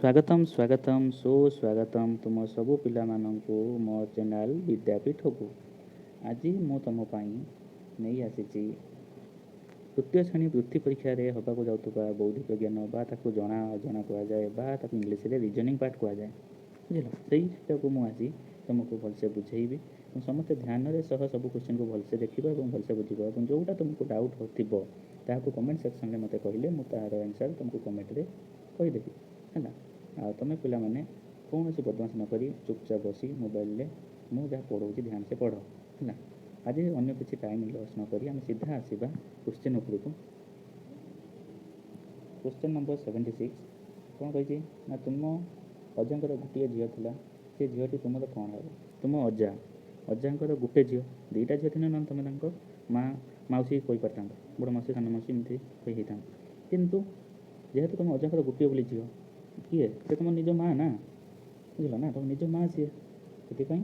ସ୍ୱାଗତମ, ସ୍ୱାଗତମ, ସୁସ୍ୱାଗତମ ତୁମ ସବୁ ପିଲାମାନଙ୍କୁ ମୋ ଚ୍ୟାନେଲ୍ ବିଦ୍ୟାପୀଠକୁ। ଆଜି ମୁଁ ତୁମ ପାଇଁ ନେଇ ଆସିଛି ତୃତୀୟ ଶ୍ରେଣୀ ବୃତ୍ତି ପରୀକ୍ଷାରେ ହେବାକୁ ଯାଉଥିବା ବୌଦ୍ଧିକ ଜ୍ଞାନ ବା ତାକୁ ଜଣା ଅଜଣା କୁହାଯାଏ ବା ତାକୁ ଇଂଲିଶରେ ରିଜନିଂ ପାର୍ଟ କୁହାଯାଏ, ବୁଝିଲ? ସେଇଟାକୁ ମୁଁ ଆଜି ତୁମକୁ ଭଲସେ ବୁଝେଇବି। ସମସ୍ତେ ଧ୍ୟାନରେ ସହ ସବୁ କ୍ୱେଶ୍ଚନକୁ ଭଲସେ ଦେଖିବ ଏବଂ ଭଲସେ ବୁଝିବ ଏବଂ ଯେଉଁଟା ତୁମକୁ ଡାଉଟ୍ ଥିବ, ତାହାକୁ କମେଣ୍ଟ ସେକ୍ସନରେ ମୋତେ କହିଲେ ମୁଁ ତାହାର ଆନ୍ସର୍ ତୁମକୁ କମେଣ୍ଟରେ କହିଦେବି, ହେଲା? ଆଉ ତୁମେ ପିଲାମାନେ କୌଣସି ବଦମାସି ନ କରି ଚୁପଚାପ ବସି ମୋବାଇଲରେ ମୁଁ ଯାହା ପଢ଼ଉଛି ଧ୍ୟାନ ସେ ପଢ଼, ହେଲା? ଆଜି ଅନ୍ୟ କିଛି ଟାଇମ୍ ଲସ୍ ନ କରି ଆମେ ସିଧା ଆସିବା କ୍ୱେଶ୍ଚନ୍ ଉପରକୁ। କ୍ୱେଶ୍ଚନ୍ ନମ୍ବର 76 କ'ଣ କହିଛି ନା, ତୁମ ଅଜାଙ୍କର ଗୋଟିଏ ଝିଅ ଥିଲା, ସେ ଝିଅଟି ତୁମର କ'ଣ ହେବ? ତୁମ ଅଜାଙ୍କର ଗୋଟେ ଝିଅ, ଦୁଇଟା ଝିଅ ଥିଲେ ନହେଲେ ତୁମେ ତାଙ୍କ ମା ମାଉସୀ କହିପାରିଥାନ୍ତ, ବଡ଼ ମାଉସୀ, ସାନ ମାଉସୀ ଏମିତି କହି ହେଇଥାନ୍ତା। କିନ୍ତୁ ଯେହେତୁ ତୁମ ଅଜାଙ୍କର ଗୋଟିଏ ବୋଲି ଝିଅ, କିଏ ସେ? ତୁମ ନିଜ ମା ନା, ବୁଝିଲ ନା? ତୁମ ନିଜ ମା ସିଏ। ସେଥିପାଇଁ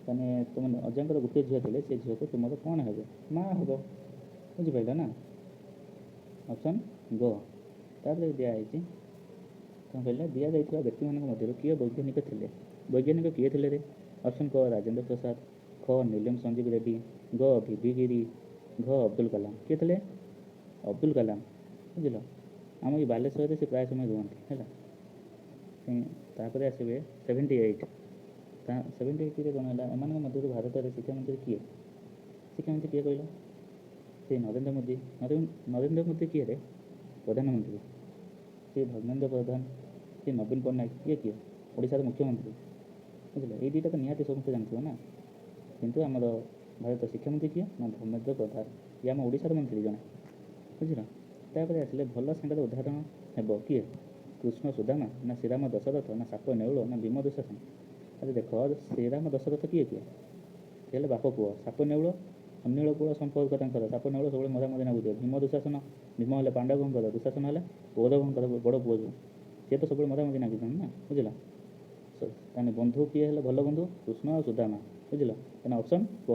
ମାନେ ତୁମ ଅଜାଙ୍କର ଗୋଟିଏ ଝିଅ ଥିଲେ, ସେ ଝିଅକୁ ତୁମର କ'ଣ ହେବ? ମା ହେବ, ବୁଝିପାରିଲ ନା? ଅପସନ୍ ଗ। ତାପରେ ଦିଆହେଇଛି କ'ଣ କହିଲା? ଦିଆଯାଇଥିବା ବ୍ୟକ୍ତିମାନଙ୍କ ମଧ୍ୟରୁ କିଏ ବୈଜ୍ଞାନିକ ଥିଲେ? ବୈଜ୍ଞାନିକ କିଏ ଥିଲେ ରେ? ଅପସନ୍ କ ରାଜେନ୍ଦ୍ର ପ୍ରସାଦ, ଖ ନୀଲମ ସଞ୍ଜୀବ ରେଡ୍ଡି, ଗ ଭିଭି ଗିରି, ଘ ଅବ୍ଦୁଲ କାଲାମ। କିଏ ଥିଲେ? ଅବ୍ଦୁଲ କାଲାମ, ବୁଝିଲ? ଆମ ଏଇ ବାଲେଶ୍ୱରରେ ସେ ପ୍ରାୟ ସମୟ ରୁହନ୍ତି, ହେଲା? ତାପରେ ଆସିବେ 78। ତା 78ରେ କ'ଣ ହେଲା? ଏମାନଙ୍କ ମଧ୍ୟରୁ ଭାରତରେ ଶିକ୍ଷାମନ୍ତ୍ରୀ କିଏ? ଶିକ୍ଷାମନ୍ତ୍ରୀ କିଏ କହିଲ? ସେ ନରେନ୍ଦ୍ର ମୋଦି। ନରେନ୍ଦ୍ର ମୋଦି କିଏ ରେ? ପ୍ରଧାନମନ୍ତ୍ରୀ। ସେ ଧର୍ମେନ୍ଦ୍ର ପ୍ରଧାନ, ସେ ନବୀନ ପଟ୍ଟନାୟକ, ଇଏ କିଏ? ଓଡ଼ିଶାର ମୁଖ୍ୟମନ୍ତ୍ରୀ, ବୁଝିଲେ? ଏଇ ଦୁଇଟା ତ ନିହାତି ସମସ୍ତେ ଜାଣିଥିବ ନା? କିନ୍ତୁ ଆମର ଭାରତ ଶିକ୍ଷାମନ୍ତ୍ରୀ କିଏ ନା ଧର୍ମେନ୍ଦ୍ର ପ୍ରଧାନ। ଇଏ ଆମ ଓଡ଼ିଶାର ମନ୍ତ୍ରୀ ଜଣେ, ବୁଝିଲ? ତାପରେ ଆସିଲେ, ଭଲ ସାଙ୍ଗର ଉଦାହରଣ ହେବ କିଏ? କୃଷ୍ଣ ସୁଦାମା ନା ଶ୍ରୀରାମ ଦଶରଥ ନା ସାପ ନେଉଳ ନା ଭୀମ ଦୁଶାସନ? ଆରେ ଦେଖ, ଶ୍ରୀରାମ ଦଶରଥ କିଏ କିଏ? ସେ ହେଲେ ବାପ ପୁଅ। ସାପ ନେଉଳ ଅନିଳ କୂଳ ସମ୍ପର୍କ ତାଙ୍କର। ସାପ ନେଉଳ ସବୁବେଳେ ମରାମରି ନାଗୁଥିବେ। ଭୀମ ଦୁଶାସନ, ଭୀମ ହେଲେ ପାଣ୍ଡବଙ୍କର, ଦୁଶାସନ ହେଲେ କୌରବଙ୍କର ବଡ଼ ପୁଅ ଯେଉଁ, ସିଏ ତ ସବୁବେଳେ ମରାମରି ନାଗିଛନ୍ତି ନା, ବୁଝିଲ? ତାହେଲେ ବନ୍ଧୁ କିଏ ହେଲେ ଭଲ ବନ୍ଧୁ? କୃଷ୍ଣ ଆଉ ସୁଦାମା, ବୁଝିଲ? ତାହେଲେ ଅପସନ୍ କ।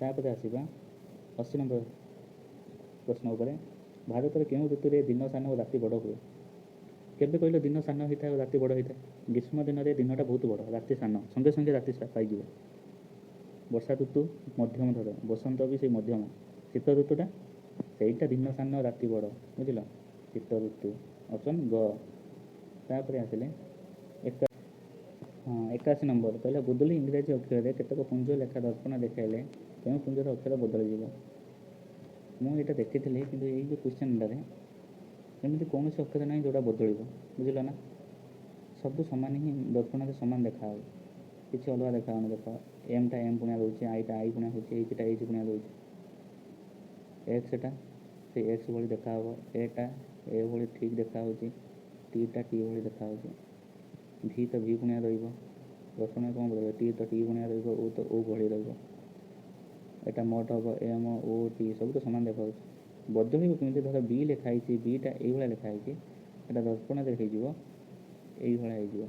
ତାପରେ ଆସିବା 80 ନମ୍ବର ପ୍ରଶ୍ନ ଉପରେ। ଭାରତରେ କେଉଁ ଋତୁରେ ଦିନ ସାନ ଓ ରାତି ବଡ଼ ହୁଏ? କେବେ କହିଲ ଦିନ ସାନ ହେଇଥାଏ ଓ ରାତି ବଡ଼ ହେଇଥାଏ? ଗ୍ରୀଷ୍ମ ଦିନରେ ଦିନଟା ବହୁତ ବଡ଼, ରାତି ସାନ, ସଙ୍ଗେ ସଙ୍ଗେ ରାତି ପାଇଯିବ। ବର୍ଷା ଋତୁ ମଧ୍ୟମ ଧର, ବସନ୍ତ ବି ସେଇ ମଧ୍ୟମ। ଶୀତ ଋତୁଟା ସେଇଟା ଦିନ ସାନ ରାତି ବଡ଼, ବୁଝିଲ? ଶୀତ ଋତୁ, ଅପସନ୍ ଗ। ତାପରେ ଆସିଲେ ହଁ, 81 ନମ୍ବର କହିଲା, ବୁଦୁଲି ଇଂରାଜୀ ଅକ୍ଷରରେ କେତେକ ପୁଞ୍ଜ ଲେଖା ଦର୍ପଣ ଦେଖାଇଲେ କେଉଁ ପୁଞ୍ଜର ଅକ୍ଷର ବଦଳିଯିବ? ମୁଁ ଏଇଟା ଦେଖିଥିଲି, କିନ୍ତୁ ଏଇ ଯେଉଁ କ୍ୱେଶ୍ଚନଟାରେ ଏମିତି କୌଣସି ଅକ୍ଷର ନାହିଁ ଯେଉଁଟା ବଦଳିବ, ବୁଝିଲ ନା? ସବୁ ସମାନ ହିଁ ଦର୍ପଣରେ ସମାନ ଦେଖାହେବ, କିଛି ଅଲଗା ଦେଖାହେବନି। ଦେଖ, ଏମ୍ଟା ଏମ୍ ପୁଣିଆ ରହୁଛି, ଆଇଟା I ପୁଣିଆ ହେଉଛି, ଏଇଚ୍ଟା ଏଇଚ୍ ପୁଣିଆ ରହୁଛି, ଏକ୍ସଟା ସେ ଏକ୍ସ ଭଳି ଦେଖାହେବ, ଏଟା ଏ ଭଳି ଠିକ୍ ଦେଖାହେଉଛି, ଟିଟା ଟି ଭଳି ଦେଖାହେଉଛି, ଭି ତ ଭି ପୁଣିଆ ରହିବ। ଦର୍ପଣରେ କ'ଣ ବଦଳିବ? ଟି ତ ଟି ପୁଣିଆ ରହିବ, ଓ ତ ଓ ଭଳି ରହିବ, ଏଟା ମୋଟ ହେବ, ଏମ୍ ଓ ଟି ସବୁ ତ ସମାନ ଦେଖାହେଉଛି। ବଦଳିବ କେମିତି? ଧର ବି ଲେଖା ହେଇଛି, ବିଟା ଏଇଭଳିଆ ଲେଖା ହେଇଛି, ଏଇଟା ଦର୍ପଣରେ ହେଇଯିବ ଏଇଭଳିଆ ହେଇଯିବ,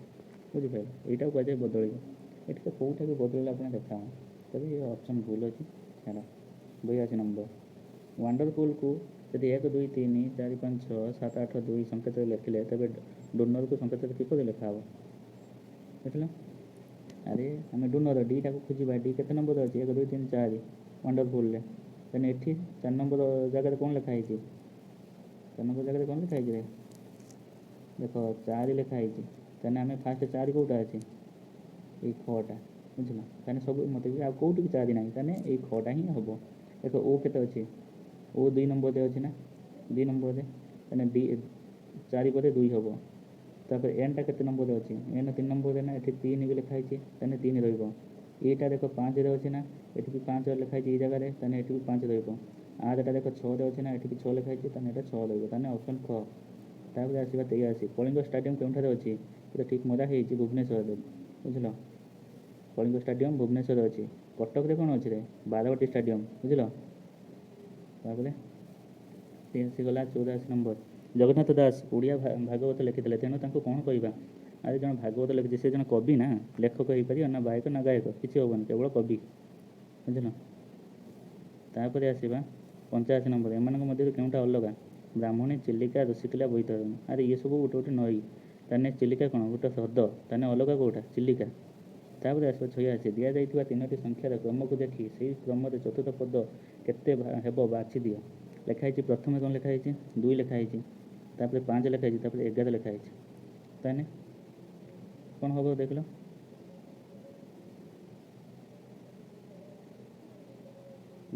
ବୁଝିପାରିଲ? ଏଇଟାକୁ କୁହାଯାଏ ବଦଳିବ। ଏଠି ତ କେଉଁଟା ବି ବଦଳିଲା ଆପଣ ଦେଖାହେବ। ତେବେ ଏ ଅପସନ୍ ଭୁଲ ଅଛି, ଛାଡ଼। 82 ନମ୍ବର, ୱାଣ୍ଡରଫୁଲ୍କୁ ଯଦି 1, 2, 3, 4, 5, 6, 7, 8, 2 ସଂକେତରେ ଲେଖିଲେ, ତେବେ ଡୋନରକୁ ସଂକେତରେ କିପରି ଲେଖା ହେବ? ଦେଖିଲ? ଆରେ ଆମେ ଡୋନର ଡିଟାକୁ ଖୋଜିବା। ଡି କେତେ ନମ୍ବର ଅଛି? 1, 2, 3, 4 ୱାଣ୍ଡରଫୁଲ୍ରେ। ତେଣୁ ଏଠି 4 ନମ୍ବର ଜାଗାରେ କ'ଣ ଲେଖା ହେଇଛି? 4 ନମ୍ବର ଜାଗାରେ କ'ଣ ଲେଖା ହେଇଛି ରେ? ଦେଖ, 4 ଲେଖା ହେଇଛି। ତାହେଲେ ଆମେ ଫାଷ୍ଟ 4 କେଉଁଟା ଅଛି? ଏଇ ଖଟା, ବୁଝିଲ? ତାହେଲେ ସବୁ ମୋତେ ବି ଆଉ କେଉଁଠି ବି 4 ନାହିଁ, ତାହେଲେ ଏଇ ଖଟା ହିଁ ହେବ। ଦେଖ, ଓ କେତେ ଅଛି? ଓ 2 ନମ୍ବରରେ ଅଛି ନା? 2 ନମ୍ବରରେ, ତାହେଲେ ଡି 4 ପରେ 2 ହେବ। ତାପରେ ଏନ୍ଟା କେତେ ନମ୍ବରରେ ଅଛି? ଏନ୍ 3 ନମ୍ବରରେ ନା? ଏଠି 3 ବି ଲେଖା ହେଇଛି, ତାହେଲେ 3 ରହିବ। ଏଇଟା ଦେଖ, 5ରେ ଅଛି ନା? ଏଠି ବି 5 ଲେଖା ହେଇଛି ଏଇ ଜାଗାରେ, ତାହେଲେ ଏଠି ବି 5 ରହିବ। ଆରଟା ଦେଖ, 6ରେ ଅଛି ନା? ଏଠି ବି 6 ଲେଖା ହେଇଛି, ତାହେଲେ ଏଇଟା 6 ରହିବ। ତାହେଲେ ଅପସନ୍ ଖ। ତାପରେ ଆସିବା 83। କଳିଙ୍ଗ ଷ୍ଟାଡ଼ିୟମ୍ କେଉଁଠାରେ ଅଛି? ଏଇଟା ଠିକ୍ ମଜା ହେଇଛି, ଭୁବନେଶ୍ୱରରେ, ବୁଝିଲ? କଳିଙ୍ଗ ଷ୍ଟାଡ଼ିୟମ୍ ଭୁବନେଶ୍ୱରରେ ଅଛି। କଟକରେ କ'ଣ ଅଛି ରେ? ବାରବାଟୀ ଷ୍ଟାଡ଼ିୟମ୍, ବୁଝିଲ? ତାପରେ ଆସିଗଲା 84 ନମ୍ବର। ଜଗନ୍ନାଥ ଦାସ ଓଡ଼ିଆ ଭାଗବତ ଲେଖିଥିଲେ, ତେଣୁ ତାଙ୍କୁ କ'ଣ କହିବା? ଆରେ ଜଣେ ଭାଗବତ ଲେଖିଛି, ସେ ଜଣେ କବି ନା ଲେଖକ ହେଇପାରିବ ନା ବାୟକ ନା ଗାୟକ? କିଛି ହେବନି, କେବଳ କବି, ବୁଝିଲ? ତାପରେ ଆସିବା 85 ନମ୍ବର। ଏମାନଙ୍କ ମଧ୍ୟରୁ କେଉଁଟା ଅଲଗା? ବ୍ରାହ୍ମଣୀ, ଚିଲିକା, ଋଷିକୁଲ୍ୟା, ବୈତରଣୀ। ଆରେ ଇଏ ସବୁ ଗୋଟେ ଗୋଟେ ନଈ। ତାହେଲେ ଚିଲିକା କ'ଣ ଗୋଟେ ହ୍ରଦ, ତାହେଲେ ଅଲଗା କେଉଁଟା? ଚିଲିକା। ତାପରେ ଆସିବ 86, ଦିଆଯାଇଥିବା ତିନୋଟି ସଂଖ୍ୟାର କ୍ରମକୁ ଦେଖି ସେଇ କ୍ରମରେ ଚତୁର୍ଥ ପଦ କେତେ ହେବ ବାଛି ଦିଅ। ଲେଖା ହେଇଛି ପ୍ରଥମେ କ'ଣ ଲେଖା ହେଇଛି? 2 ଲେଖା ହେଇଛି, ତାପରେ 5 ଲେଖା ହେଇଛି, ତାପରେ 11 ଲେଖା ହେଇଛି। ତାହେଲେ କ'ଣ ହେବ ଦେଖିଲ?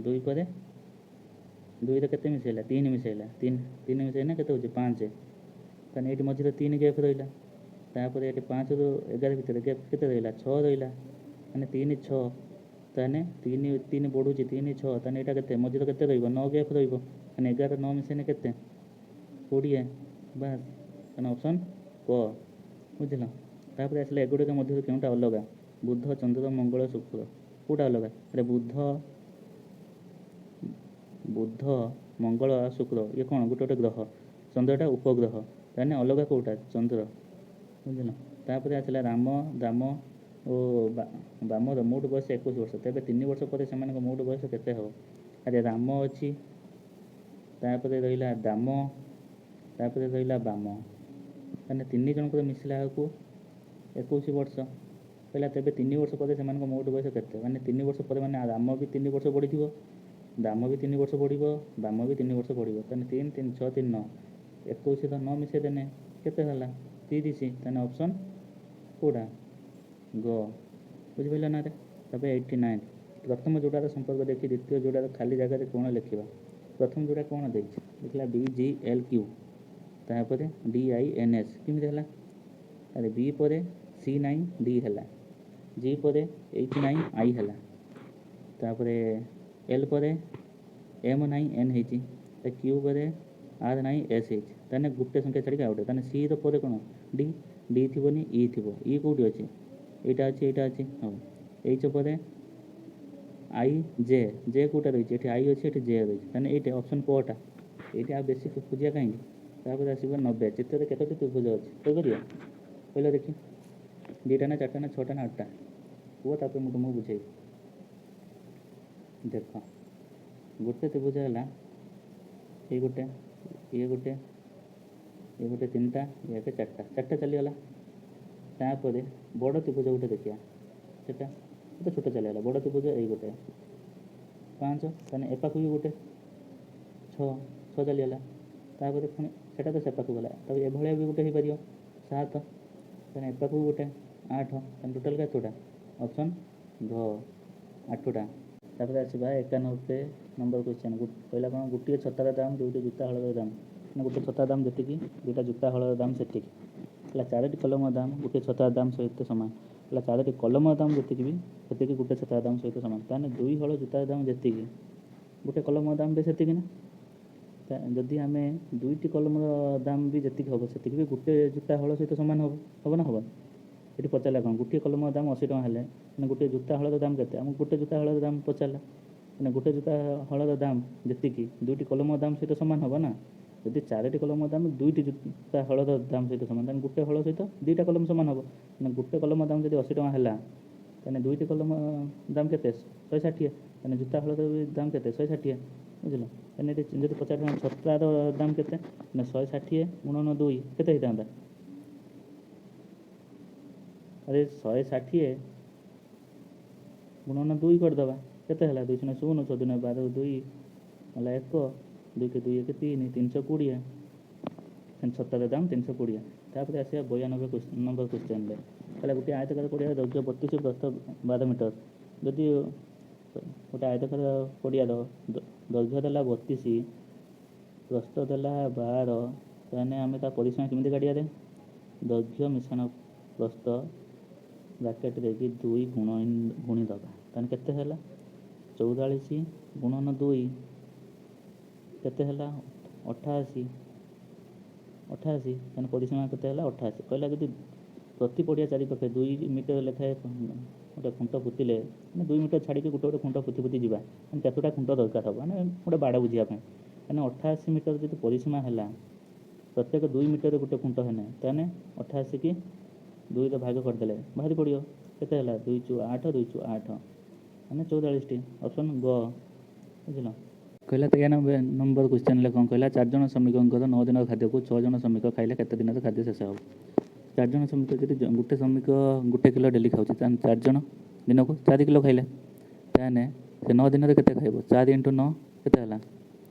2 ପରେ 2ରେ କେତେ ମିଶାଇଲା? 3 ମିଶାଇଲା, 3 3 ମିଶାଇନା କେତେ ହେଉଛି? 5। ତାହେଲେ ଏଇଠି ମଝିରେ 3 ଗ୍ୟାପ୍ ରହିଲା। ତାପରେ ଏଠି 5ରୁ 11 ଭିତରେ ଗ୍ୟାପ୍ କେତେ ରହିଲା? 6 ରହିଲା, ମାନେ 3 6। ତାହେଲେ 3 3 ବଢ଼ୁଛି, 3 6, ତାହେଲେ ଏଇଟା କେତେ? ମଝିରେ କେତେ ରହିବ? 9 ଗ୍ୟାପ୍ ରହିବ, ମାନେ 11 9 ମିଶାଇଲେ କେତେ? 20। ବାସ୍, ତାହେଲେ ଅପସନ୍ କ, ବୁଝିଲ? ତାପରେ ଆସିଲା ଏଗୁଡ଼ିକ ମଧ୍ୟରୁ କେଉଁଟା ଅଲଗା? ବୁଧ, ଚନ୍ଦ୍ର, ମଙ୍ଗଳ, ଶୁକ୍ର, କେଉଁଟା ଅଲଗା? ଆରେ ବୁଧ, ମଙ୍ଗଳ ଆଉ ଶୁକ୍ର ଇଏ କ'ଣ? ଗୋଟେ ଗୋଟେ ଗ୍ରହ, ଚନ୍ଦ୍ରଟା ଉପଗ୍ରହ, ତାହେଲେ ଅଲଗା କେଉଁଟା? ଚନ୍ଦ୍ର, ବୁଝିଲ? ତାପରେ ଆସିଲା ରାମ, ଦାମ ଓ ବାମର ମୋଟ ବୟସ 21 ବର୍ଷ, ତେବେ 3 ବର୍ଷ ପରେ ସେମାନଙ୍କ ମୋଟ ବୟସ କେତେ ହେବ? ଆରେ ରାମ ଅଛି, ତାପରେ ରହିଲା ଦାମ, ତାପରେ ରହିଲା ବାମ, ତାହେଲେ 3 ଜଣଙ୍କର ମିଶିଲା ବେଳକୁ 21 ବର୍ଷ। କହିଲା ତେବେ 3 ବର୍ଷ ପରେ ସେମାନଙ୍କ ମୋଟ ବୟସ କେତେ? ମାନେ 3 ବର୍ଷ ପରେ ମାନେ ରାମ ବି 3 ବର୍ଷ ବଢ଼ିଥିବ, ଦାମ ବି 3 ବର୍ଷ ବଢ଼ିବ, ବାମ ବି 3 ବର୍ଷ ବଢ଼ିବ, ତାହେଲେ 3 3 6 3 9, 21 ତ 9 ମିଶାଇ ଦେନେ କେତେ ହେଲା? 30। ତାହେଲେ ଅପସନ୍ କେଉଁଟା? ଗ, ବୁଝିପାରିଲ ନା ରେ? ତାପରେ 89, ପ୍ରଥମ ଯୋଡ଼ାର ସମ୍ପର୍କ ଦେଖି ଦ୍ୱିତୀୟ ଯୋଡ଼ାର ଖାଲି ଜାଗାରେ କ'ଣ ଲେଖିବା? ପ୍ରଥମ ଯୋଡ଼ା କ'ଣ ଦେଇଛି? ଦେଖିଲା ବି ଜି ଏଲ୍ କ୍ୟୁ, ତାପରେ ଡି I N S, କେମିତି ହେଲା? ଆରେ ବି ପରେ ସି ନାଇଁ ଡି ହେଲା, ଜି ପରେ ଏଚ୍ ନାଇଁ I ହେଲା, ତାପରେ ଏଲ୍ ପରେ ଏମ୍ ନାଇଁ ଏନ୍ ହେଇଛି, କ୍ୟୁ ପରେ ଆର୍ ନାଇଁ ଏସ୍ ହେଇଛି। ତାହେଲେ ଗୋଟେ ସଂଖ୍ୟା ଛାଡ଼ିକି ଆଉ ଗୋଟେ, ତାହେଲେ ସିର ପରେ କ'ଣ? ଡି, ଡି ଥିବନି, ଇ ଥିବ, ଇ କେଉଁଠି ଅଛି? ଏଇଟା ଅଛି, ଏଇଟା ଅଛି, ହଉ। ଏଚ୍ ପରେ I J, ଜେ କେଉଁଟା ରହିଛି? ଏଠି I ଅଛି, ଏଠି ଜେ ରହିଛି, ତାହେଲେ ଏଇଟା ଅପସନ୍ କଟା, ଏଇଟା ଆଉ ବେଶୀ ଖୋଜିବା କାହିଁକି? ତାପରେ ଆସିବ 90, ଚିତ୍ରରେ କେତୋଟି ତ୍ରିଭୁଜ ଅଛି କହିପାରିବ? କହିଲ ଦେଖି, 2ଟା ନା 4ଟା ନା 6ଟା ନା 8ଟା କୁହ, ତାପରେ ମୁଁ ତୁମକୁ ବୁଝେଇବି। ଦେଖ ଗୋଟେ ତ୍ରିଭୁଜ ହେଲା ଏଇ ଗୋଟେ, ଇଏ ଗୋଟେ, ଇଏ ଗୋଟେ, 3ଟା, ଇଏ ଗୋଟେ, 4ଟା, 4ଟା ଚାଲିଗଲା। ତାପରେ ବଡ଼ ତ୍ରିଭୁଜ ଗୋଟେ ଦେଖିବା, ସେଟା ତ ଛୋଟ ଚାଲିଗଲା, ବଡ଼ ତ୍ରିଭୁଜ ଏଇ ଗୋଟେ 5, ତାହେଲେ ଏ ପାଖକୁ ବି ଗୋଟେ 6, 6 ଚାଲିଗଲା। ତାପରେ ପୁଣି ସେଟା ତ ସେ ପାଖକୁ ଗଲା, ତାପରେ ଏଭଳିଆ ବି ଗୋଟେ ହେଇପାରିବ 7, ତାହେଲେ ଏ ପାଖକୁ ଗୋଟେ 8, ତାହେଲେ ଟୋଟାଲ୍ କେତେଟା? ଅପସନ୍ ଘ 8ଟା। ତାପରେ ଆସିବା 91 ନମ୍ବର କ୍ୱେଶ୍ଚନ୍। କହିଲା କ'ଣ? ଗୋଟିଏ ଛତାର ଦାମ 2ଟି ଜୁତା ହଳର ଦାମ, ମାନେ ଗୋଟେ ଛତା ଦାମ ଯେତିକି 2ଟା ଜୁତା ହଳର ଦାମ ସେତିକି। ହେଲା 4ଟି କଲମର ଦାମ ଗୋଟିଏ ଛତାର ଦାମ ସହିତ ସମାନ। ହେଲା 4ଟି କଲମର ଦାମ ଯେତିକି ବି ସେତିକି ଗୋଟେ ଛତାର ଦାମ ସହିତ ସମାନ। ତାହେଲେ 2 ହଳ ଜୁତାର ଦାମ ଯେତିକି ଗୋଟେ କଲମର ଦାମ ବି ସେତିକି ନା? ଯଦି ଆମେ 2ଟି କଲମର ଦାମ ବି ଯେତିକି ହେବ ସେତିକି ବି ଗୋଟେ ଜୁତା ହଳ ସହିତ ସମାନ ହେବ, ହେବ ନା ହେବନି? ଏଠି ପଚାରିଲା କ'ଣ? ଗୋଟିଏ କଲମର ଦାମ 80 ଟଙ୍କା ହେଲେ ମାନେ ଗୋଟିଏ ଜୁତା ହଳର ଦାମ କେତେ? ଆମକୁ ଗୋଟେ ଜୁତା ହଳର ଦାମ ପଚାରିଲା, ମାନେ ଗୋଟେ ଜୁତା ହଳର ଦାମ ଯେତିକି 2ଟି କଲମର ଦାମ ସହିତ ସମାନ ହେବ ନା? ଯଦି 4ଟି କଲମର ଦାମ 2ଟି ଜୁତା ହଳର ଦାମ ସହିତ ସମାନ, ତାହେଲେ ଗୋଟେ ହଳ ସହିତ 2ଟା କଲମ ସମାନ ହେବ। ମାନେ ଗୋଟେ କଲମ ଦାମ ଯଦି 80 ଟଙ୍କା ହେଲା ତାହେଲେ 2ଟି କଲମ ଦାମ କେତେ? 160। ତାହେଲେ ଜୁତା ହଳର ଦାମ କେତେ? 160, ବୁଝିଲ? ତାହେଲେ ଏଠି ଯଦି ପଚାରିଥାନ୍ତା ଛତାର ଦାମ କେତେ, ମାନେ 160 ଗୁଣନ 2 କେତେ ହେଇଥାନ୍ତା? ଆରେ 160 ଗୁଣନ 2 କରିଦେବା, କେତେ ହେଲା? 2 0 0, 6 2 12, 2 ହେଲା 1, 2 କେ 2 1 3, 320। ଛତାର ଦାମ 320। ତାପରେ ଆସିବା 92 ନମ୍ବର କ୍ୱେଶ୍ଚନରେ। ତାହେଲେ ଗୋଟିଏ ଆୟତକାର ପଡ଼ିଆର ଦୈର୍ଘ୍ୟ 32, ପ୍ରସ୍ଥ 12 ମିଟର। ଯଦି ଗୋଟେ ଆୟତକାର ପଡ଼ିଆର ଦୈର୍ଘ୍ୟ ଦେଲା 32, ପ୍ରସ୍ଥ ଦେଲା 12, ତାହେଲେ ଆମେ ତା ପରିସୀମା କେମିତି କାଢ଼ିବା? ଦୈର୍ଘ୍ୟ ମିଶାଣ ପ୍ରସ୍ଥ ବ୍ରାକେଟ୍ ଦେଇକି 2 ଗୁଣି ଦେବା, ତାହେଲେ କେତେ ହେଲା? 44 ଗୁଣନ 2 କେତେ ହେଲା? 88, 88। ତାହେଲେ ପରିସୀମା କେତେ ହେଲା? 88। କହିଲା ଯଦି ପ୍ରତି ପଡ଼ିଆ ଚାରିପାଖେ 2 ମିଟର ଲେଖାଏଁ ଗୋଟେ ଖୁଣ୍ଟ ପୋତିଲେ, ମାନେ 2 ମିଟର ଛାଡ଼ିକି ଗୋଟେ ଗୋଟେ ଖୁଣ୍ଟ ପୋତି ପୋତି ଯିବା, ମାନେ କେତେଟା ଖୁଣ୍ଟ ଦରକାର ହେବ, ମାନେ ଗୋଟେ ବାଡ଼ ବୁଝିବା ପାଇଁ। ମାନେ 88 ମିଟର ଯଦି ପରିସୀମା ହେଲା, ପ୍ରତ୍ୟେକ 2 ମିଟରରେ ଗୋଟେ ଖୁଣ୍ଟ ହେଲେ, ତାହେଲେ 88 କି 2ରେ ଭାଗ କରିଦେଲେ ବାହାରି ପଡ଼ିବ କେତେ ହେଲା? 2 ଚଉ 8, 2 ଚଉ 8, ମାନେ 44ଟି। ଅପସନ୍ ଗ, ବୁଝିଲ? କହିଲା 93 ନମ୍ବର କ୍ୱେଶ୍ଚନ୍ରେ କ'ଣ କହିଲା? 4 ଜଣ ଶ୍ରମିକଙ୍କର 9 ଦିନର ଖାଦ୍ୟକୁ 6 ଜଣ ଶ୍ରମିକ ଖାଇଲେ କେତେ ଦିନର ଖାଦ୍ୟ ଶେଷ ହେବ? ଚାରିଜଣ ଶ୍ରମିକ, ଯଦି ଗୋଟେ ଶ୍ରମିକ 1 କିଲୋ ଡେଲି ଖାଉଛି, ତାହେଲେ 4 ଜଣ ଦିନକୁ 4 କିଲୋ ଖାଇଲେ, ତାହେଲେ ସେ 9 ଦିନରେ କେତେ ଖାଇବ? 4 ଇଣ୍ଟୁ 9 କେତେ ହେଲା?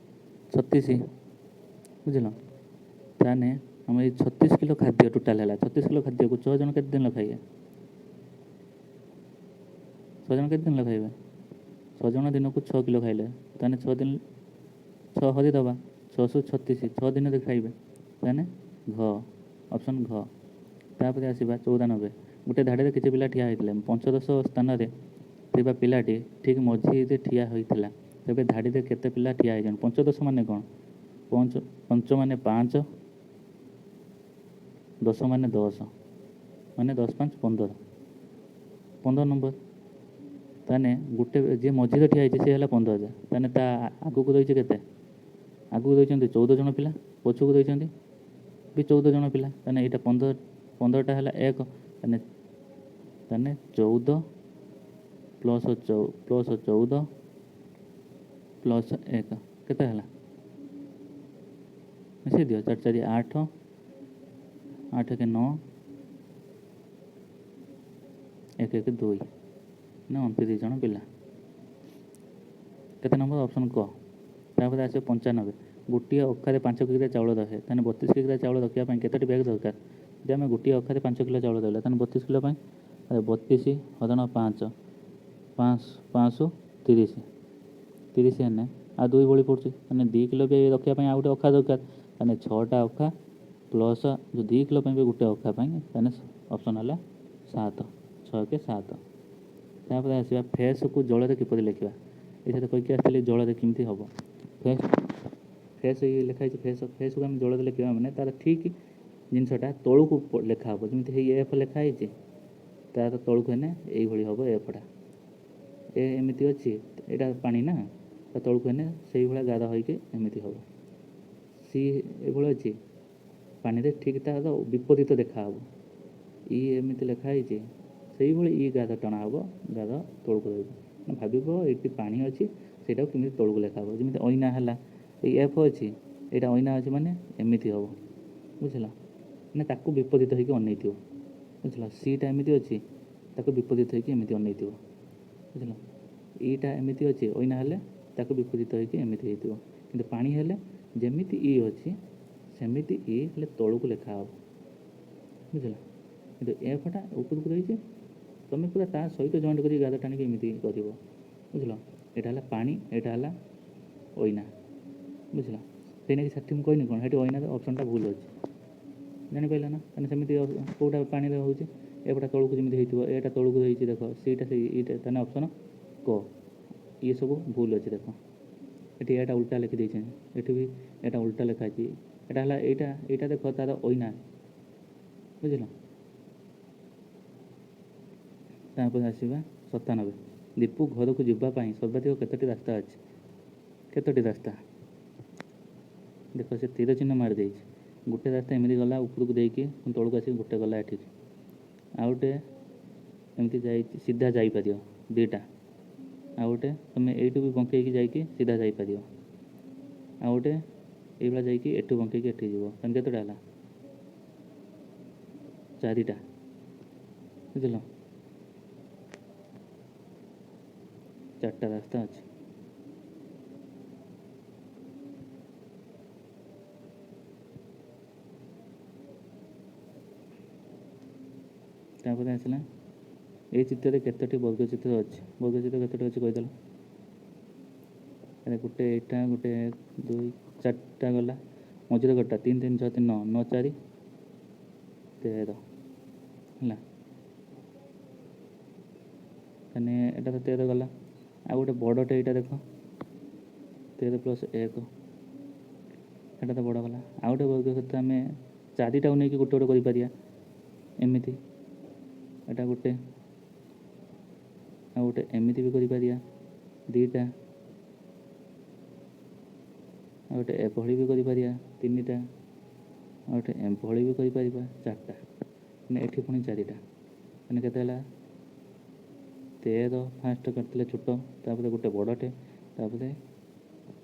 36। ବୁଝିଲ? ତାହେଲେ ଆମ ଏଇ 36 କିଲୋ ଖାଦ୍ୟ ଟୋଟାଲ୍ ହେଲା। 36 କିଲୋ ଖାଦ୍ୟକୁ 6 ଜଣ କେତେ ଦିନ ଖାଇବେ? 6 ଜଣ କେତେ ଦିନ ଖାଇବେ? 6 ଜଣ ଦିନକୁ 6 କିଲୋ ଖାଇଲେ, ତାହେଲେ 6 ଦିନ, 6 ହରି ଦେବା, ଛଅଶହ 36, 6 ଦିନରେ ଖାଇବେ। ତାହେଲେ ଘ, ଅପସନ୍ ଘ। ତାପରେ ଆସିବା 94। ଗୋଟେ ଧାଡ଼ିରେ କିଛି ପିଲା ଠିଆ ହୋଇଥିଲେ। ପଞ୍ଚଦଶ ସ୍ଥାନରେ ଥିବା ପିଲାଟି ଠିକ୍ ମଝିରେ ଠିଆ ହୋଇଥିଲା। ତେବେ ଧାଡ଼ିରେ କେତେ ପିଲା ଠିଆ ହେଇଛନ୍ତି? ପଞ୍ଚଦଶ ମାନେ କ'ଣ? ପଞ୍ଚ ମାନେ 5, ଦଶ ମାନେ 10, ମାନେ 10 5 15, 15 ନମ୍ବର। ତାହେଲେ ଗୋଟେ ଯିଏ ମଝିରେ ଠିଆ ହେଇଛି ସେ ହେଲା 15,000। ତାହେଲେ ତା ଆଗକୁ ରହିଛି କେତେ? ଆଗକୁ ରହିଛନ୍ତି 14 ଜଣ ପିଲା, ପଛକୁ ରହିଛନ୍ତି ବି 14 ଜଣ ପିଲା। ତାହେଲେ ଏଇଟା 15, 15ଟା ହେଲା 1। ତାହେଲେ 14 ପ୍ଲସ୍ 14 ପ୍ଲସ୍ 1 କେତେ ହେଲା? ମିଶାଇ ଦିଅ। 4 4 8, 8 1 9, 1 1 2, ନା 29 ଜଣ ପିଲା। କେତେ ନମ୍ବର? ଅପସନ୍ କ। ତାପରେ ଆସିବ 95। ଗୋଟିଏ ଅଖାରେ 5 କିଗ୍ରା ଚାଉଳ ରହେ, ତାହେଲେ 32 କିଗ୍ରା ଚାଉଳ ରଖିବା ପାଇଁ କେତୋଟି ବ୍ୟାଗ୍ ଦରକାର? ଯଦି ଆମେ ଗୋଟିଏ ଅଖାରେ 5 କିଲୋ ଚାଉଳ ରହିଲା, ତାହେଲେ 32 କିଲୋ ପାଇଁ 32 ହରଣ 5, 5 5 30, 30 ହେଲେ ଆଉ 2 ବଳି ପଡ଼ୁଛି। ମାନେ 2 କିଲୋ ବି ରଖିବା ପାଇଁ ଆଉ ଗୋଟେ ଅଖା ଦରକାର। ତାହେଲେ 6ଟା ଅଖା ପ୍ଲସ୍ ଯେଉଁ 2 କିଲୋ ପାଇଁ ବି ଗୋଟେ ଅଖା ପାଇଁ, ତାହେଲେ ଅପସନ୍ ହେଲା 7, 6 କେ 7। ତାପରେ ଆସିବା ଫେସ୍କୁ ଜଳରେ କିପରି ଲେଖିବା? ଏଇଟା କହିକି ଆସିଥିଲି ଜଳରେ କେମିତି ହେବ। ଫେସ୍ ଏଇ ଲେଖା ହେଇଛି ଫେସ୍। ଫେସ୍କୁ ଆମେ ଜଳରେ ଲେଖିବା ମାନେ ତାର ଠିକ୍ ଜିନିଷଟା ତଳକୁ ଲେଖା ହେବ। ଯେମିତି ହେଇ ଏଫ୍ ଲେଖା ହେଇଛି, ତାର ତଳକୁ ହେଲେ ଏଇଭଳି ହେବ ଏଫ୍ଟା। ଏ ଏମିତି ଅଛି, ଏଇଟା ପାଣି ନା, ତା ତଳକୁ ହେଲେ ସେଇଭଳିଆ ଗାର ହେଇକି ଏମିତି ହେବ। ସି ଏଭଳି ଅଛି, ପାଣିରେ ଠିକ୍ ତାର ବିପରୀତ ଦେଖାହେବ। ଇ ଏମିତି ଲେଖା ହେଇଛି, ସେଇଭଳି ଇ ଗାର ଟଣା ହେବ, ଗାର ତଳକୁ ରହିବ। ଭାବିବ ଏଇଠି ପାଣି ଅଛି, ସେଇଟାକୁ କେମିତି ତଳକୁ ଲେଖା ହେବ। ଯେମିତି ଅଇନା ହେଲା, ଏଇ ଏଫ୍ ଅଛି, ଏଇଟା ଅଇନା ଅଛି ମାନେ ଏମିତି ହେବ। ବୁଝିଲ? ମାନେ ତାକୁ ବିପରୀତ ହେଇକି ଅନେଇଥିବ। ବୁଝିଲ? ସିଟା ଏମିତି ଅଛି, ତାକୁ ବିପରୀତ ହେଇକି ଏମିତି ଅନେଇଥିବ। ବୁଝିଲ? ଇଟା ଏମିତି ଅଛି, ଅଇନା ହେଲେ ତାକୁ ବିପରୀତ ହେଇକି ଏମିତି ହେଇଥିବ। କିନ୍ତୁ ପାଣି ହେଲେ ଯେମିତି ଇ ଅଛି ସେମିତି ଇ ହେଲେ ତଳକୁ ଲେଖା ହେବ। ବୁଝିଲ? କିନ୍ତୁ ଏଫ୍ଟା ଉପରକୁ ରହିଛି, ତୁମେ ପୁରା ତା ସହିତ ଜଏଣ୍ଟ କରିକି ଗାର ଟାଣିକି ଏମିତି କରିବ। ବୁଝିଲ? ଏଇଟା ହେଲା ପାଣି, ଏଇଟା ହେଲା ଅଇନା। ବୁଝିଲ? ସେଇ ନାଗି ସେଠି ମୁଁ କହିନି କ'ଣ, ସେଠି ଅଇନାର ଅପସନ୍ଟା ଭୁଲ ଅଛି। ଜାଣିପାରିଲ ନା? ତାହେଲେ ସେମିତି କେଉଁଟା ପାଣିରେ ହେଉଛି? ଏପଟା ତଳକୁ ଯେମିତି ହେଇଥିବ, ଏଇଟା ତଳକୁ ହେଇଛି ଦେଖ, ସେଇଟା ସେଇ ଏଇଟା। ତାହେଲେ ଅପସନ୍ କ। ଇଏ ସବୁ ଭୁଲ ଅଛି ଦେଖ। ଏଠି ଏଇଟା ଉଲ୍ଟା ଲେଖିଦେଇଛନ୍ତି, ଏଠି ବି ଏଇଟା ଉଲ୍ଟା ଲେଖା ହେଇଛି। ଏଇଟା ହେଲା ଏଇଟା, ଏଇଟା ଦେଖ ତାର ଅଇନା। ବୁଝିଲ? ତାପରେ ଆସିବା 97। ଦୀପୁ ଘରକୁ ଯିବା ପାଇଁ ସର୍ବାଧିକ କେତୋଟି ରାସ୍ତା ଅଛି? କେତୋଟି ରାସ୍ତା ଦେଖ, ସେ ତୀର ଚିହ୍ନ ମାରିଦେଇଛି। ଗୋଟେ ରାସ୍ତା ଏମିତି ଗଲା ଉପରକୁ ଦେଇକି, ପୁଣି ତଳକୁ ଆସିକି ଗୋଟେ ଗଲା ଏଠିକି, ଆଉ ଗୋଟେ ଏମିତି ଯାଇଛି ସିଧା ଯାଇପାରିବ 2ଟା, ଆଉ ଗୋଟେ ତୁମେ ଏଇଠୁ ବି ବଙ୍କେଇକି ଯାଇକି ସିଧା ଯାଇପାରିବ, ଆଉ ଗୋଟେ ଏଇଭଳିଆ ଯାଇକି ଏଠୁ ବଙ୍କେଇକି ଏଠି ଯିବ। ତାହେଲେ କେତେଟା ହେଲା? 4ଟା। ବୁଝିଲ? 4ଟା ରାସ୍ତା ଅଛି। ତାପରେ ଆସିଲା ଏଇ ଚିତ୍ରରେ କେତୋଟି ବର୍ଗଚିତ୍ର ଅଛି? ବର୍ଗଚିତ୍ର କେତୋଟି ଅଛି କହିଦେଲ। ଆରେ ଗୋଟେ ଏଇଟା ଗୋଟେ, 1 2 4ଟା ଗଲା, ମଝିରେ ଗୋଟେ 3 3 6 3 9, 9 4 13 ହେଲା। ତାହେଲେ ଏଇଟା ତ 13 ଗଲା, ଆଉ ଗୋଟେ ବଡ଼ଟେ ଏଇଟା ଦେଖ, 13 ପ୍ଲସ୍ 1, ଏଇଟା ତ ବଡ଼ ଗଲା। ଆଉ ଗୋଟେ ବର୍ଗକ୍ଷେତ୍ର ଆମେ 4ଟାକୁ ନେଇକି ଗୋଟେ ଗୋଟେ କରିପାରିବା ଏମିତି, ଏଇଟା ଗୋଟେ, ଆଉ ଗୋଟେ ଏମିତି ବି କରିପାରିବା 2ଟା, ଆଉ ଗୋଟେ ଏଭଳି ବି କରିପାରିବା 3ଟା, ଆଉ ଗୋଟେ ଏଭଳି ବି କରିପାରିବା 4ଟା। ମାନେ ଏଠି ପୁଣି 4ଟା, ମାନେ କେତେ ହେଲା? 13 ଫାଷ୍ଟ କରିଥିଲେ ଛୋଟ, ତାପରେ ଗୋଟେ ବଡ଼ଟେ, ତାପରେ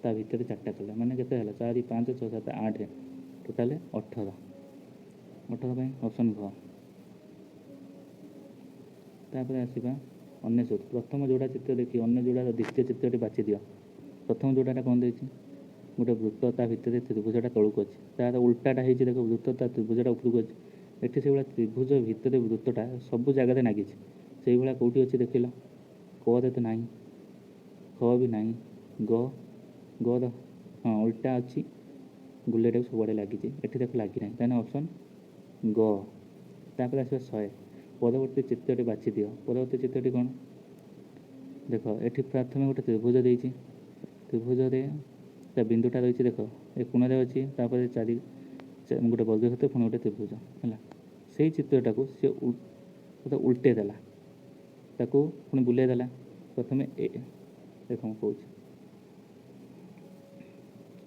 ତା ଭିତରେ 4ଟା କଲେ, ମାନେ କେତେ ହେଲା? 4 5 6 7 8, ଟୋଟାଲ 18। 18 ପାଇଁ ଅପସନ୍ ଘ। ତାପରେ ଆସିବା 99। ପ୍ରଥମ ଯୋଡ଼ା ଚିତ୍ର ଦେଖି ଅନ୍ୟ ଯୋଡ଼ାର ଦ୍ୱିତୀୟ ଚିତ୍ରଟି ବାଛି ଦିଅ। ପ୍ରଥମ ଯୋଡ଼ାଟା କ'ଣ ଦେଇଛି? ଗୋଟେ ବୃତ୍ତ, ତା ଭିତରେ ତ୍ରିଭୁଜଟା ତଳକୁ ଅଛି। ତାର ଉଲ୍ଟାଟା ହେଇଛି ଦେଖ, ବୃତ୍ତ ତା ତ୍ରିଭୁଜଟା ଉପରକୁ ଅଛି। ଏଠି ସେଇଭଳିଆ ତ୍ରିଭୁଜ ଭିତରେ ବୃତ୍ତଟା ସବୁ ଜାଗାରେ ନାଗିଛି। ସେଇଭଳିଆ କେଉଁଠି ଅଛି ଦେଖିଲ? କରେ ତ ନାହିଁ, ଖ ବି ନାହିଁ, ଗ ଗ ତ ହଁ ଉଲ୍ଟା ଅଛି, ଗୁଲେଇଟାକୁ ସବୁଆଡ଼େ ଲାଗିଛି। ଏଠି ଦେଖ ଲାଗିନାହିଁ, ତାହେଲେ ଅପସନ୍ ଗ। ତାପରେ ଆସିବା 100। ପରବର୍ତ୍ତୀ ଚିତ୍ରଟି ବାଛି ଦିଅ। ପରବର୍ତ୍ତୀ ଚିତ୍ରଟି କ'ଣ ଦେଖ। ଏଠି ପ୍ରଥମେ ଗୋଟେ ତ୍ରିଭୁଜ ଦେଇଛି, ତ୍ରିଭୁଜରେ ତା ବିନ୍ଦୁଟା ରହିଛି ଦେଖ ଏ କୋଣରେ ଅଛି। ତାପରେ ଚାରି ଗୋଟେ ବର୍ଗକ୍ଷେତ୍ର, ପୁଣି ଗୋଟେ ତ୍ରିଭୁଜ ହେଲା। ସେଇ ଚିତ୍ରଟାକୁ ସେ ଉଲ୍ଟେଇ ଦେଲା, ତାକୁ ପୁଣି ବୁଲେଇ ଦେଲା। ପ୍ରଥମେ ଏ ଦେଖ ମୁଁ କହୁଛି,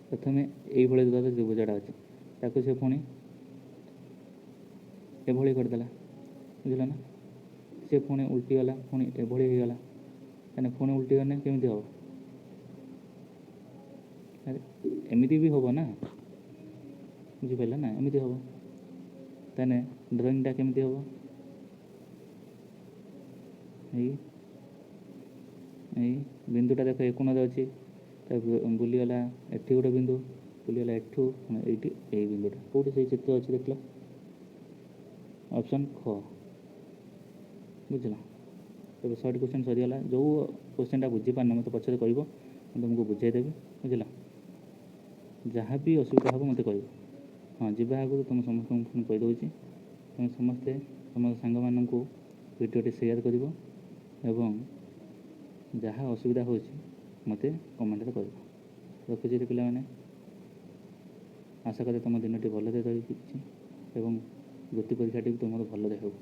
ପ୍ରଥମେ ଏଇଭଳି ତ୍ରିଭୁଜଟା ଅଛି, ତାକୁ ସେ ପୁଣି ଏଭଳି କରିଦେଲା, ବୁଝିଲ ନା? ସେ ପୁଣି ଉଲ୍ଟିଗଲା, ପୁଣି ଏଭଳି ହେଇଗଲା। ତାହେଲେ ପୁଣି ଉଲ୍ଟିଗଲେ କେମିତି ହେବ? ଆରେ ଏମିତି ବି ହେବ ନା, ବୁଝିପାରିଲ ନା? ଏମିତି ହେବ। ତାହେଲେ ଡ୍ରଇଂଟା କେମିତି ହେବ? ଏଇ ଏଇ ବିନ୍ଦୁଟା ଦେଖ ଏ କୋଣରେ ଅଛି, ତା ବୁଲିଗଲା ଏଠି ଗୋଟେ ବିନ୍ଦୁ ବୁଲିଗଲା ଏଠୁ ଏଇଠି। ଏଇ ବିନ୍ଦୁଟା କେଉଁଠି ସେଇ ଚିତ୍ର ଅଛି ଦେଖିଲ? ଅପସନ୍ ଖ, ବୁଝିଲ? ତେବେ 100ଟି କ୍ୱେଶ୍ଚନ୍ ସରିଗଲା। ଯେଉଁ କ୍ୱେଶ୍ଚନ୍ଟା ବୁଝିପାରିନ ମୋତେ ପଛରେ କହିବ, ମୁଁ ତୁମକୁ ବୁଝେଇଦେବି, ବୁଝିଲ? ଯାହା ବି ଅସୁବିଧା ହେବ ମୋତେ କହିବ। ହଁ, ଯିବା ଆଗରୁ ତୁମ ସମସ୍ତଙ୍କୁ ପୁଣି କହିଦେଉଛି, ତୁମେ ସମସ୍ତେ ତୁମ ସାଙ୍ଗମାନଙ୍କୁ ଭିଡ଼ିଓଟି ସେୟାର କରିବ ଏବଂ ଯାହା ଅସୁବିଧା ହେଉଛି ମୋତେ କମେଣ୍ଟରେ କହିବ। ରଖୁଛି ପିଲାମାନେ। ଆଶା କରେ ତୁମ ଦିନଟି ଭଲରେ ରହିଛି ଏବଂ ବୃତ୍ତି ପରୀକ୍ଷାଟି ବି ତୁମର ଭଲରେ ହେଉ।